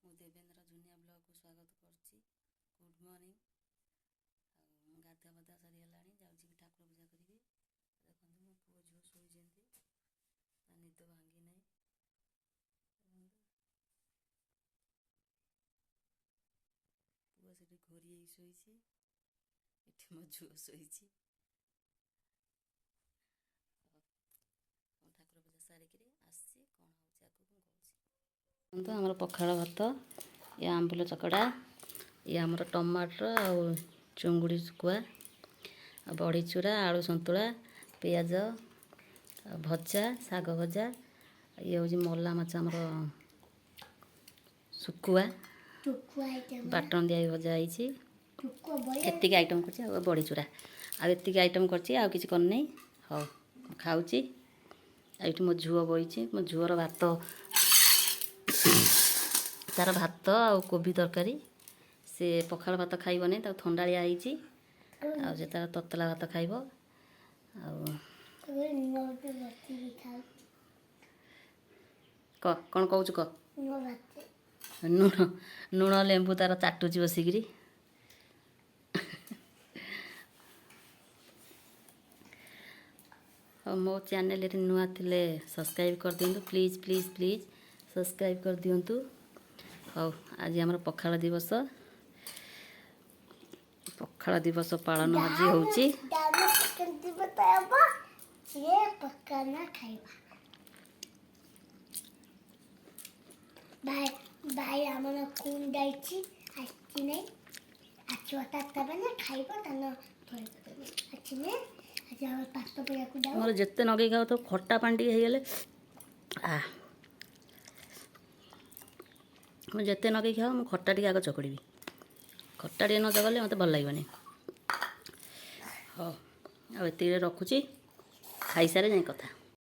ମୁଁ ଦେବେନ୍ଦ୍ର ଝୁନିଆ ବ୍ଲଗ୍କୁ ସ୍ୱାଗତ କରୁଛି। Good morning. ଆଉ ମୁଁ ଗାଧୁଆ ପାଧୁଆ ସରିଗଲାଣି, ଯାଉଛି ବି ଠାକୁର ପୂଜା କରିବି। ଦେଖନ୍ତୁ, ମୋ ପୁଅ ଝିଅ ଶୋଇଛନ୍ତି, ତା ନିଦ ଭାଙ୍ଗି ନାହିଁ। ଦେଖନ୍ତୁ, ପୁଅ ସେଠି ଘୋରି ହେଇ ଶୋଇଛି, ଏଠି ମୋ ଝିଅ ଶୋଇଛି। ମୁଁ ଠାକୁର ପୂଜା ସାରିକିରି ଆସିଛି, କ'ଣ ହେଉଛି ଆଗକୁ ମୁଁ କହୁଛି। ଦେଖନ୍ତୁ, ଆମର ପଖାଳ ଭାତ, ଇଏ ଆମ୍ବୁଲ ଚକଡ଼ା, ଇଏ ଆମର ଟମାଟର ଆଉ ଚୁଙ୍ଗୁଡ଼ି ଶୁଖୁଆ, ଆଉ ବଢ଼ି ଚୁରା, ଆଳୁ ସନ୍ତୁଳା, ପିଆଜ ଆଉ ଭଜା, ଶାଗ ଭଜା। ଇଏ ହେଉଛି ମଲା ମାଛ ଆମର ଶୁଖୁଆ, ବାଟଣ ଦିଆ ଭଜା ହେଇଛି। ଏତିକି ଆଇଟମ୍ କରିଛି, ଆଉ ବଢ଼ି ଚୁରା, ଆଉ ଏତିକି ଆଇଟମ୍ କରିଛି, ଆଉ କିଛି କରିନାହିଁ। ହଉ, ଖାଉଛି। ଆଉ ଏଇଠି ମୋ ଝିଅ ବଇଛି। ମୋ ଝିଅର ଭାତ, ତାର ଭାତ ଆଉ କୋବି ତରକାରୀ। ସେ ପଖାଳ ଭାତ ଖାଇବନି, ତାକୁ ଥଣ୍ଡାଳିଆ ହେଇଛି, ଆଉ ସେ ତାର ତତଲା ଭାତ ଖାଇବ। ଆଉ କ କ'ଣ କହୁଛୁ କହ। ଲୁଣ ଲୁଣ ଲେମ୍ବୁ ତାର ଚାଟୁଛି ବସିକିରି। ଆଉ ମୋ ଚ୍ୟାନେଲରେ ନୂଆ ଥିଲେ ସବସ୍କ୍ରାଇବ୍ କରିଦିଅନ୍ତୁ, ପ୍ଲିଜ୍ ପ୍ଲିଜ୍ ପ୍ଲିଜ୍ ସବସ୍କ୍ରାଇବ୍ କରିଦିଅନ୍ତୁ। ହଉ, ଆଜି ଆମର ପଖାଳ ଦିବସ, ପଖାଳ ଦିବସ ପାଳନ ଆଜି ହେଉଛି। ଭାଇ ଭାଇ ଆମର କୁନ୍ ଯାଇଛି, ଆସିଛି ନାହିଁ। ଆସିବ ତାମାନେ ଖାଇବ, ତାନ ଆସିନେ ଆଜି ଆମର ପାଠ ପଢ଼ିବାକୁ ଯାଉ। ମୋର ଯେତେ ନଗେଇ ଖାଉ ତ ଖଟା ପାଣି ଟିକେ ହେଇଗଲେ ଆ ମୁଁ ଯେତେ ନଗେଇ ଖାଉ, ମୁଁ ଖଟା ଟିକେ ଆଗ ଚକଡ଼ିବି। ଖଟା ଟିକେ ନ ଚକଡ଼ିଲେ ମୋତେ ଭଲ ଲାଗିବନି। ହଉ, ଆଉ ଏତିକିରେ ରଖୁଛି, ଖାଇସାରେ ଯାଇ କଥା।